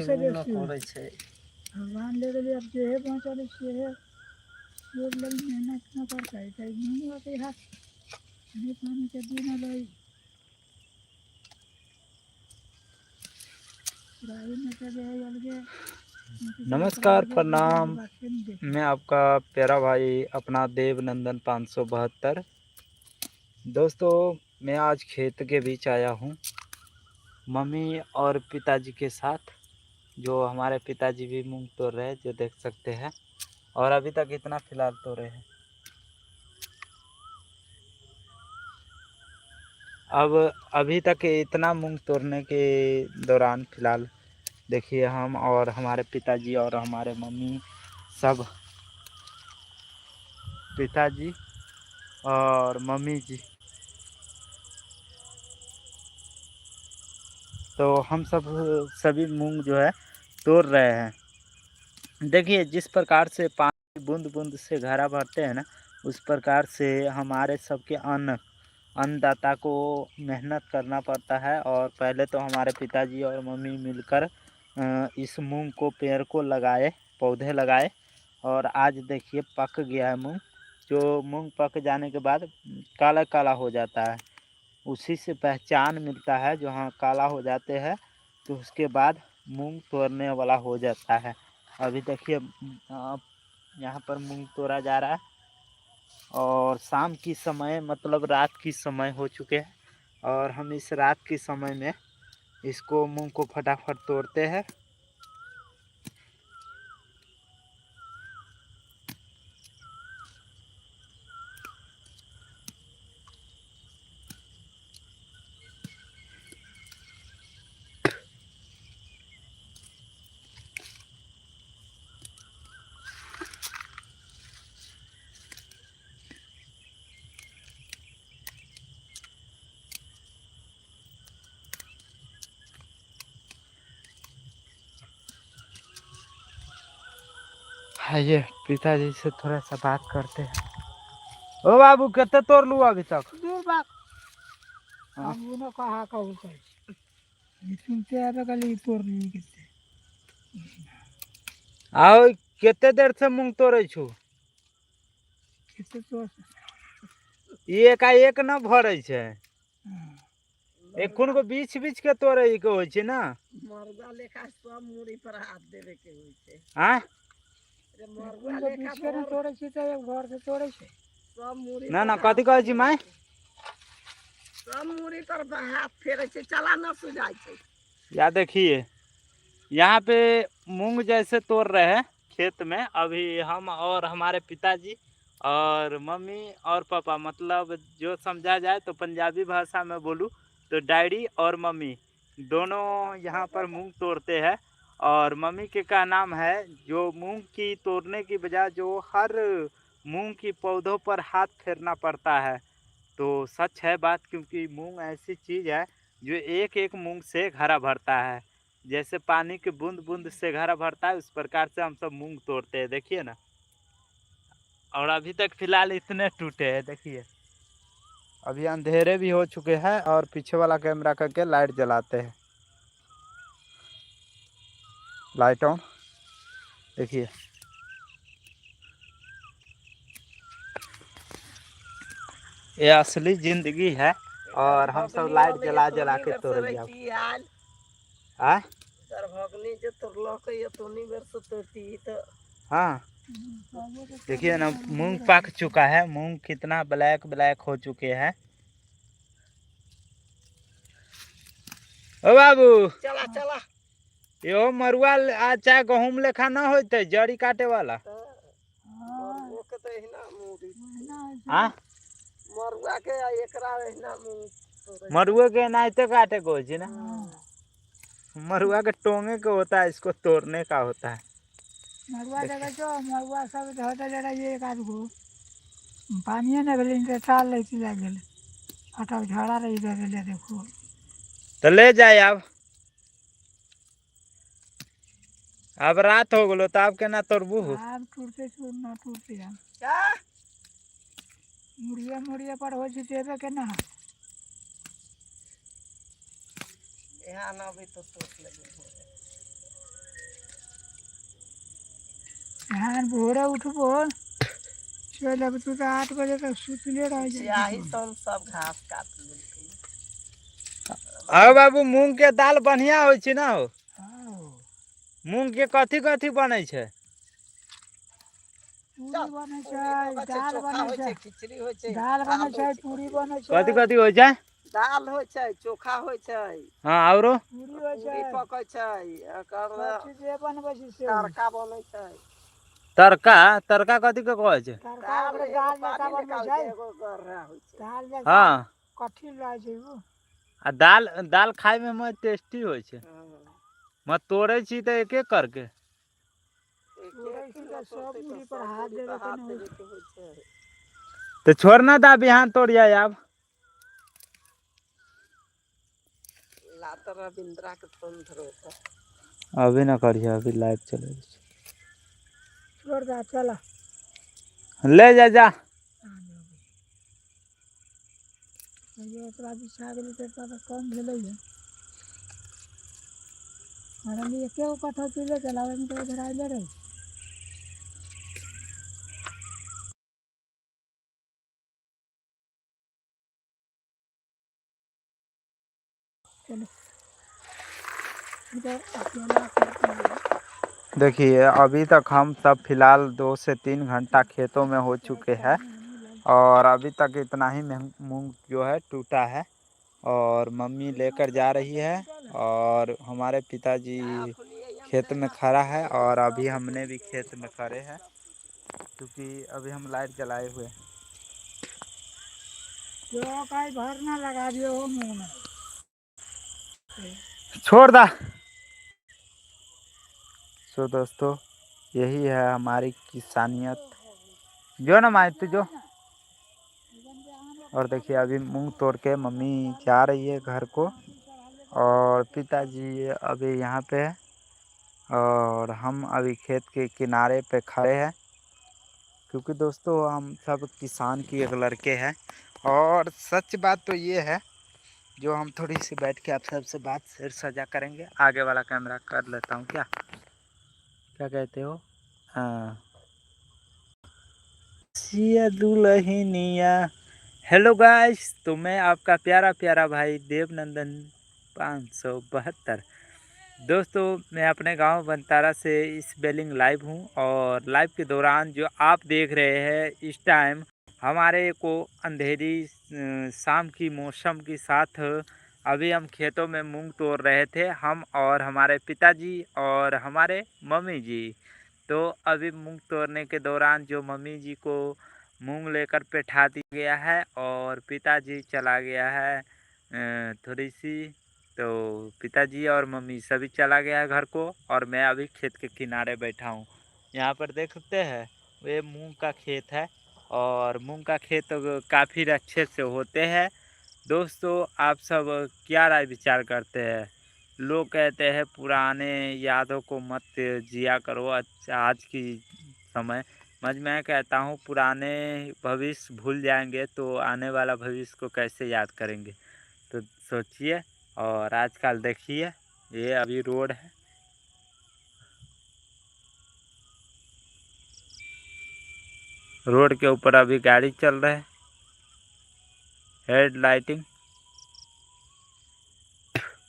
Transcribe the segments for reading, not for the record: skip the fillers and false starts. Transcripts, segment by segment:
से न बेसी करै छै। भगवान ले गेलियै, आब जेहे बचल है सेहे लोग लग मेहनत न करतै तऽ मूँग के हाथ पानि पानिके दिन अलै। राही में तऽ जे है अलगे। नमस्कार, ओकरा अलगे प्रणाम। बाते नहि देखै। मैं आपका प्यारा भाई अपना देवनंदन 572। दोस्तों, मैं आज खेत के बीच आया हूँ मम्मी और पिताजी के साथ। जो हमारे पिताजी भी मूंग तोड़ रहे हैं, जो देख सकते हैं, और अभी तक इतना फ़िलहाल तोड़े हैं। अब अभी तक इतना मूंग तोड़ने के दौरान फ़िलहाल देखिए हम और हमारे पिताजी और हमारे मम्मी सब, पिताजी और मम्मी जी, तो हम सब सभी मूंग जो है तोड़ रहे हैं। देखिए जिस प्रकार से पानी बूंद बूंद से घड़ा भरते हैं ना, उस प्रकार से हमारे सबके अन्न अन्नदाता को मेहनत करना पड़ता है। और पहले तो हमारे पिताजी और मम्मी मिलकर इस मूंग को पेड़ को लगाए, पौधे लगाए, और आज देखिए पक गया है मूंग। जो मूंग पक जाने के बाद काला काला हो जाता है, उसी से पहचान मिलता है। जो हाँ काला हो जाते हैं तो उसके बाद मूंग तोड़ने वाला हो जाता है। अभी देखिए यहाँ पर मूंग तोड़ा जा रहा है और शाम की समय मतलब रात की समय हो चुके हैं, और हम इस रात के समय में इसको मूंग को फटाफट तोड़ते हैं। आइए पिताजी से थोड़ा सा बात करते हैं। ओ बाबू, कितने तोड़ लू अभी तक? दूर बात। हाँ। हम न कहा कहू करै छी, सुनते आबे कहली तोड़ ली कते। आओ कितने देर से मूंग तोड़े छु? कते तोड़। ई एकाएक न भरे छै, एखन को बीछ बीछ के तोड़े के होइ छै ना। मरुआ लेखा सब मूड़ी पर हाथ देवे के होइ छै। आँ? रे मरुआ एखन लेखा बीच के न तोड़ै छी तऽ एक घर से तोड़ै छै। सब मूड़ी ना पर ना, हाथ कथी कहै छी देवे माय? के। सब मूड़ी पर हाथ फेरै छै, चला न सुझाइ छै। या देखिए यहाँ पे मूंग जैसे तोड़ रहे हैं खेत में अभी हम और हमारे पिताजी और मम्मी और पापा, मतलब जो समझा जाए तो पंजाबी भाषा में बोलूँ तो डैडी और मम्मी दोनों यहाँ पर मूंग तोड़ते हैं। और मम्मी के का नाम है जो मूंग की तोड़ने की बजाय जो हर मूंग की पौधों पर हाथ फेरना पड़ता है, तो सच है बात, क्योंकि मूंग ऐसी चीज़ है जो एक एक मूंग से घड़ा भरता है। जैसे पानी के बूंद बूंद से घड़ा भरता है, उस प्रकार से हम सब मूंग तोड़ते हैं। देखिए ना, और अभी तक फिलहाल इतने टूटे हैं। देखिए अभी अंधेरे भी हो चुके हैं और पीछे वाला कैमरा करके लाइट जलाते हैं, लाइट ऑन। देखिए ये असली जिंदगी है और हम सब लाइट जला जला के तोड़े जाओ। आ भगनी जे तोड़लक ये तोनी बेर से तोड़ती तऽ। हाँ देखिए ना, मूंग पक चुका है, मूंग कितना ब्लैक ब्लैक हो चुके हैं। ओ बाबू, चला चला। यो मरुआ आ चाहे गहूम लेखा न होते जड़ी काटे वाला। मरुओ के तऽ एहिना मूड़ी ओहिना होइ छै। आ मरुआ के आ एकरा एहिना मूंग तोड़ै छै। मरुआ के एनाहिते काटे के होइ छै ना, मरुआ के टोंगे के होता है, इसको तोड़ने का होता है। मरुआ देखै छौ, मरुआ सब होतै जे एक आध गो पानिए नहि भेलै तऽ टाल लै लागि गेलै, फटक झड़ा रही दऽ देलै देखो। तो ले जाए अब अब रात हो गलो तो अब केना तोड़बू? आब टूटते टूट न टूटते आब। जा। मुड़िया मुड़िया पर होइ छै देबे के ना। यहाँ न अभी तो तोड़ लेबै। धान भोरे उठबो चलि अबतू तऽ 8 बजे तक सुतले रह स्याही जाइ। सन सब घास काट लेलकै। आओ बाबू, मूंग के दाल बढ़िया होइ छै ना हो? हँ। मूंग के कथी कथी बनै छै? पूरी बनै पूरी छै। बनै छै, दाल चोखा बनै होइ छै। छै, खिचड़ी होइ छै। दाल बनै दाल छै, होइ छै। पूरी बनै छै। कथी कथी होइ छै? दाल होइ छै, चोखा होइ छै। हँ, औरो? पूरी होइ पूरी छै। पकै छै एकर। सब चीज जे बनबै छै से होइ छै। तड़का बनै छै। तड़का, तड़का कथी के कहै छै? तड़का दाल ओकरे एगो दाल जकाँ पानी बनबै लेखा होइ छै। छै, एगो गरहा होइ छै। दाल जकाँ। कठिन रहै छै ओ। आ दाल, दाल खाय मे मस्त टेस्टी होइ छै। म तोड़ै छी तऽ एक एक करके। एक तोड़ै एक छी किलो तऽ सब तोड़तै तऽ मूड़ी पर सब हाथ मूड़ी देबे पर के हाथ नहि होइ देबे छै। के होइ छै। तऽ छोड़ ना दा, बिहान तोड़िया आब। लात रविन्द्रा के फोन धरो तऽ। अभी न करिहे, अभी लाइव चलै छै। छोड़ दा, चल। ले जा जा। एतबा बिछा गेली तऽ एतबा तऽ कम भेलै हँ। कहलियै एके गो कटहर ले चल आबै तऽ ओझराइले रहै। चलो, इधर अकेला करके। देखिए, अभी तक हम सब फिलहाल 2 से 3 घंटा खेतों में हो चुके हैं और अभी तक इतना ही मूंग जो है टूटा है और मम्मी लेकर जा रही है और हमारे पिताजी खेत में खड़ा है और अभी हमने भी खेत में खड़े हैं, क्योंकि अभी हम लाइट जलाए हुए हैं। जो काई भरना लगा दियो हो मुँह में। छोड़ दा। सो दोस्तों, यही है हमारी किसानियत। जो ना माए, तू जो। और देखिए, अभी मूंग तोड़ के मम्मी जा रही है घर को और पिताजी अभी यहाँ पे है और हम अभी खेत के किनारे पे खड़े हैं, क्योंकि दोस्तों, हम सब किसान की एक लड़के हैं और सच बात तो ये है, जो हम थोड़ी सी बैठ के आप सबसे बात फिर सजा करेंगे। आगे वाला कैमरा कर लेता हूँ। क्या क्या कहते हो? हाँ, सिया दुल्हनिया। हेलो गाइस, तो मैं आपका प्यारा प्यारा भाई देवनंदन 572। दोस्तों, मैं अपने गांव बनतारा से इस बेलिंग लाइव हूं और लाइव के दौरान जो आप देख रहे हैं, इस टाइम हमारे को अंधेरी शाम की मौसम के साथ अभी हम खेतों में मूंग तोड़ रहे थे, हम और हमारे पिताजी और हमारे मम्मी जी। तो अभी मूंग तोड़ने के दौरान जो मम्मी जी को मूंग लेकर बैठा दिया गया है और पिताजी चला गया है थोड़ी सी। तो पिताजी और मम्मी सभी चला गया है घर को और मैं अभी खेत के किनारे बैठा हूँ। यहाँ पर देख सकते हैं, ये मूंग का खेत है और मूंग का खेत काफ़ी अच्छे से होते हैं। दोस्तों, आप सब क्या राय विचार करते हैं? लोग कहते हैं पुराने यादों को मत जिया करो, अच्छा आज की समय मज। मैं कहता हूँ, पुराने भविष्य भूल जाएंगे तो आने वाला भविष्य को कैसे याद करेंगे? तो सोचिए। और आजकल देखिए, ये अभी रोड है। रोड के ऊपर अभी गाड़ी चल रहा है, हेड लाइटिंग।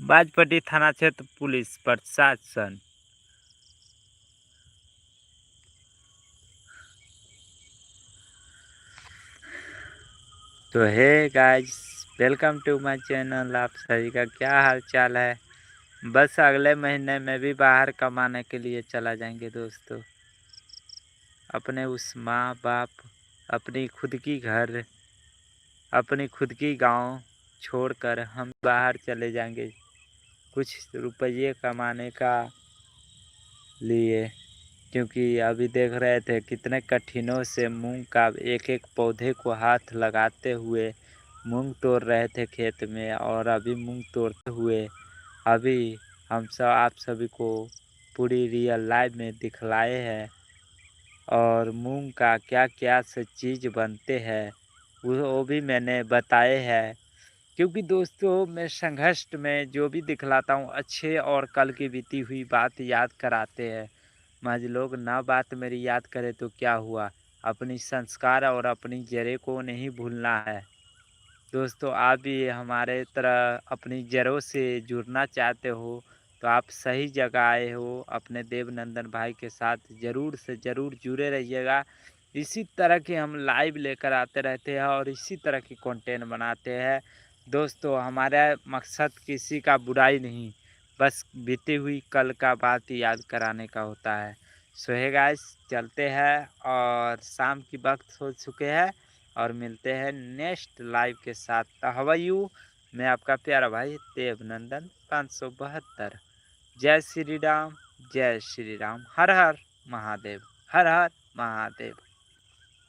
बाजपट्टी थाना क्षेत्र पुलिस प्रशासन। तो hey guys, welcome to my channel। आप सभी का क्या हाल चाल है? बस अगले महीने में भी बाहर कमाने के लिए चला जाएंगे दोस्तों। अपने उस माँ बाप, अपनी खुद की घर, अपनी खुद की गांव छोड़कर हम बाहर चले जाएंगे कुछ रुपये कमाने का लिए, क्योंकि अभी देख रहे थे कितने कठिनों से मूंग का एक एक पौधे को हाथ लगाते हुए मूंग तोड़ रहे थे खेत में। और अभी मूंग तोड़ते हुए अभी हम सब आप सभी को पूरी रियल लाइफ में दिखलाए हैं और मूंग का क्या क्या से चीज़ बनते हैं, वो भी मैंने बताए हैं, क्योंकि दोस्तों, मैं संघर्ष में जो भी दिखलाता हूँ, अच्छे और कल की बीती हुई बात याद कराते हैं। महज लोग ना बात मेरी याद करे तो क्या हुआ, अपनी संस्कार और अपनी जड़ें को नहीं भूलना है। दोस्तों, आप भी हमारे तरह अपनी जड़ों से जुड़ना चाहते हो तो आप सही जगह आए हो। अपने देवनंदन भाई के साथ ज़रूर से ज़रूर जुड़े रहिएगा। इसी तरह के हम लाइव लेकर आते रहते हैं और इसी तरह की कंटेंट बनाते हैं। दोस्तों, हमारा मकसद किसी का बुराई नहीं, बस बीती हुई कल का बात याद कराने का होता है। सो हे गाइस, चलते हैं और शाम की वक्त हो चुके हैं और मिलते हैं नेक्स्ट लाइव के साथ। तो how are you, मैं आपका प्यारा भाई देवनंदन 572। जय श्री राम, जय श्री राम, हर हर महादेव, हर हर महादेव।